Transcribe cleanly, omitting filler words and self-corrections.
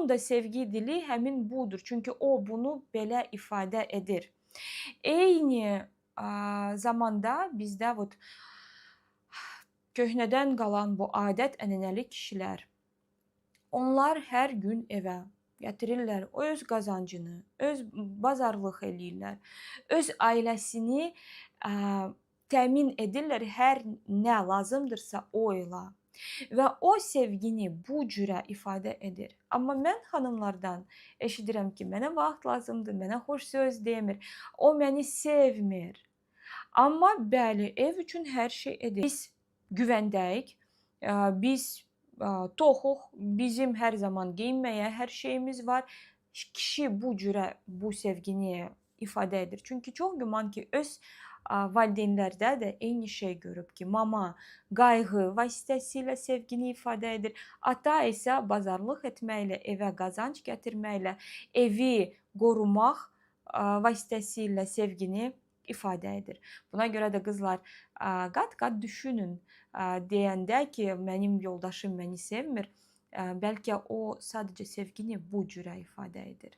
Onun da sevgi dili həmin budur. Çünki o bunu belə ifadə edir. Eyni zamanda bizdə вот köhnədən qalan bu adət-ənənəli kişilər, onlar hər gün evə gətirirlər öz qazancını, öz bazarlıq eləyirlər, öz ailəsini təmin edirlər, hər nə lazımdırsa o ilə. Və o sevgini bu cürə ifadə edir. Amma mən xanımlardan eşidirəm ki, mənə vaxt lazımdır, mənə xoş söz demir, o məni sevmir. Amma bəli, ev üçün hər şey edir. Biz güvəndəyik, biz toxuq, bizim hər zaman geyinməyə hər şeyimiz var. Kişi bu cürə bu sevgini ifadə edir. Çünki çox güman ki, öz valideynlərdə də eyni şey görüb ki, mama qayğı vasitəsilə sevgini ifadə edir, ata isə bazarlıq etməklə, evə qazanc gətirməklə, evi qorumaq vasitəsilə sevgini ifadə edir. Buna görə də qızlar, qat-qat düşünün, deyəndə ki, mənim yoldaşım məni sevmir, bəlkə o sadəcə sevgini bu cürə ifadə edir.